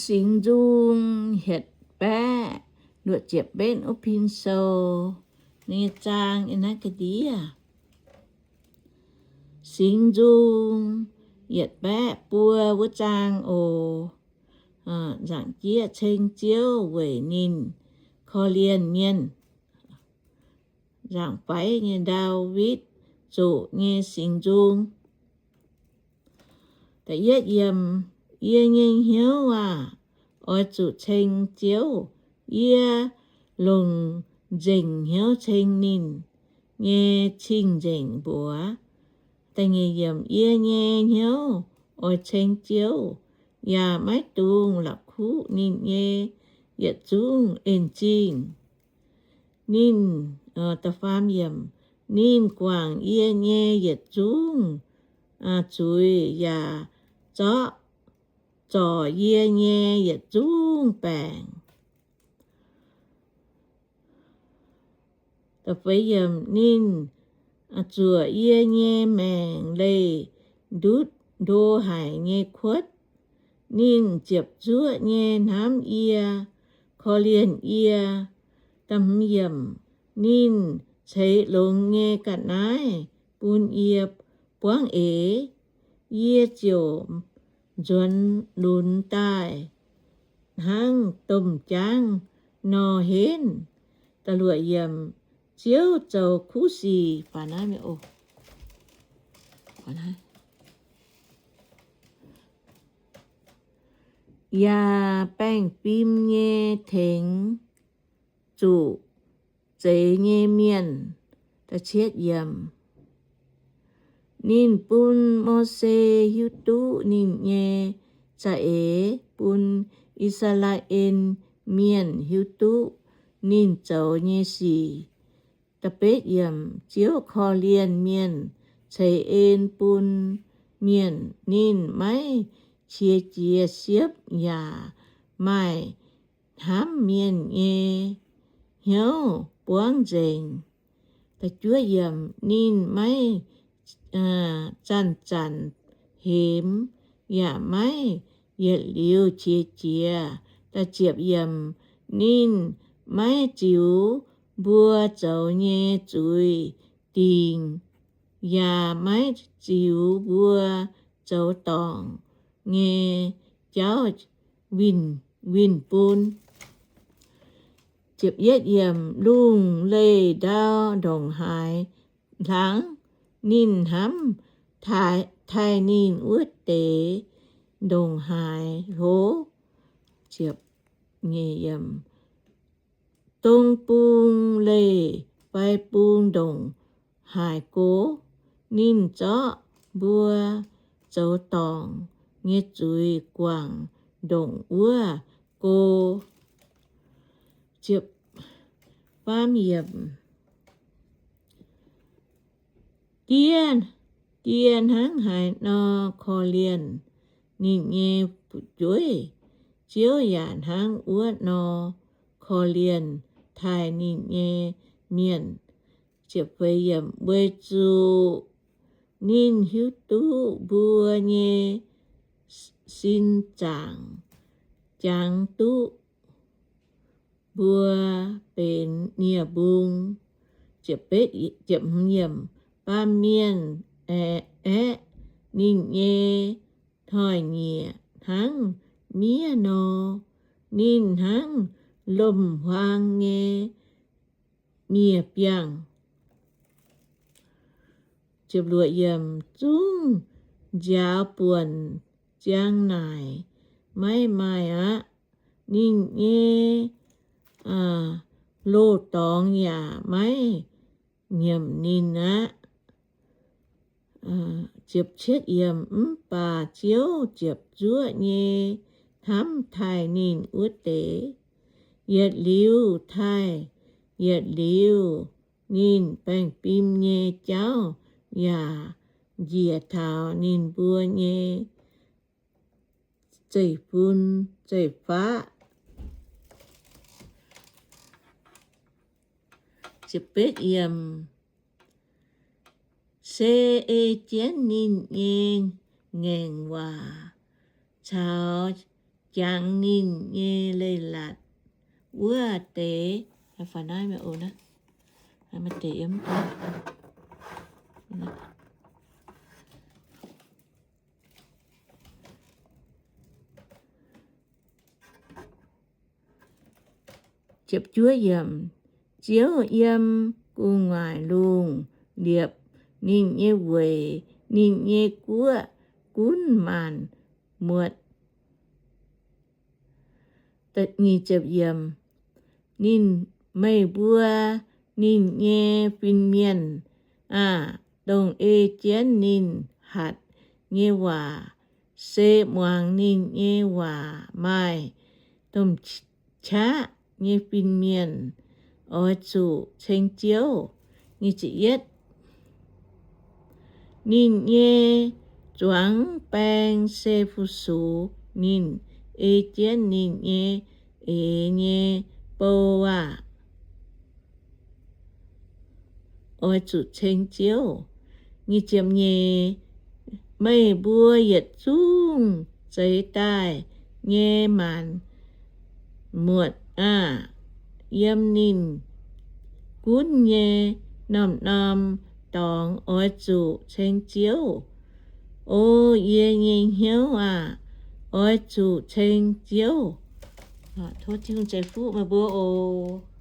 Singx Nzung hietc baeqv luoqc ziepc betv wuov pin sou nyei zaang yiem naaiv ga'ndiev. Singx Nzung yietc baeqv buo wuov zaang oc. Nzaangc Jieqv ceng Ziouv weic ninh korv-lienh mienh. Nzaangc Faix nyei Ndaawitv Zoqc nyei Singx Nzung. Da'yietv yiemc, yie nyei hnyouv aah! Oix zuqc ceng Ziouv. Yie longc nzengc hnyouv ceng ninh nyei cing-nzengc mbuox. Da'nyeic yiemc, yie nyei hnyouv oix ceng Ziouv, yaac maiv dungx la'kuqv ninh nyei yietc zungv en zingh. Ninh, da'faam yiemc, ninh guangc yie nyei yietc zungv zuiz yaac zorqv, zorc yie nyei yietc zungv baengc. Da'feix yiemc, ninh zuoqc yie nyei maengc leih ndutv ndo haic nyei kuotv. Ninh ziepc zuoqv nyei hnamv yie, korv-lienh yie. Da'hmz yiemc, ninh ceix longx nyei ga'naaiv bun yie buangv eix. Yie ziouc nzuonx lunx daaih hnangv domh jaangv nor henv. Da'luoqc yiemc, Ziouv zoux kuv sic faaux naaiv, yaac baengh fim nyei tengx zuqc zeix nyei mienh. Da'cietv yiemc, ninh bun Mose hiuv duqv ninh nyei za'eix, bun I^saa^laa^en Mienh hiuv duqv ninh zoux nyei sic. Da'betv yiemc, Ziouv korv-lienh mienh, ceix en bun mienh. Ninh maiv qiex jiez siepv yaac maaih hnamv mienh nyei hnyouv buangv nzengc. Da'juov yiemc, ninh maiv zanc-zanc hemx yaac maiv yietc liuz qiex jiez. Da'ziepc yiemc, ninh maiv ziux mbuo zoux nyei zuiz dingc, yaac maiv ziux mbuo zoux dorngc nyei jauv winh, winh bun. Ziepc yietv yiemc, lungh leih ndau ndongc haaix hlang, ninh hnamv taaih, taaih ninh wuov deix ndongc haaix hlo. Ziepc nyeic yiemc, dong bung leih fai bung ndongc haaix go, ninh zorqv mbuo zoux dorngc nyei zuiz guangc ndongc wuov go. Ziepc faam yiemc, Die, Die hnangv haaix nor korv-lienh ninh nyei fu'jueiv, Ziouv yaac hnangv wuov nor korv-lienh taaih ninh nyei mienh. Ziepc feix yiemc, weic zuqc ninh hiuv duqv mbuo nyei sin zaangc, jangx duqv mbuo benx nie-mbung. Ziepc betv, ziepc hmz yiemc, baamh mienh aeqv, aeqv ninh nyei hnoi-nyieqc hnangv miev nor, ninh hnangv lomc-huaang nyei miev-biangh. Ziepc luoqc yiemc, zungv nziaaux buonc ziang naaic maiv maaih aqv. Ninh nyei loz-dorngx yaac maiv nyiemc ninh aqv. Ziepc cietv yiemc, mv baac Ziouv ziepc zuoqv nyei hnamv taaih ninh wuov deix. Yietc liuz taaih yietc liuz, ninh baengh fim nyei jauv yaac njiec taux ninh mbuo nyei zeiv-fun zeiv-faqv. Ziepc betv yiemc, se ei jienv ninh nyei ngaengc waac caux jangx ninh nyei leiz-latc wuov deix. Ziouv yiem gu'nguaaic lungh liepc ninh nyei weic, ninh nyei guoqv gunv maanc muotc. Ninh, meih mbuo ninh nyei fin-mienh aah! Dongh ei jienv ninh hatc nyei waac, se muangx ninh nyei waac maaih domh qaqv nyei fin-mienh oix zuqc ceng Ziouv. Ninh nyei zuangx baeng se fu-sux. Ninh ei jienv ninh nyei eix nyei bou aah! Oix zuqc ceng Ziouv. Meih mbuo yietc zungv zeix daaih nyei maanc muotc aah! Yiem ninh gunv nyei norm-norm dorngx oix zuqc ceng Ziouv. O yie nyei hnyouv aah! Oix zuqc ceng Ziouv. Tov Tin-Hungh ceix fuqv meih mbuo oc.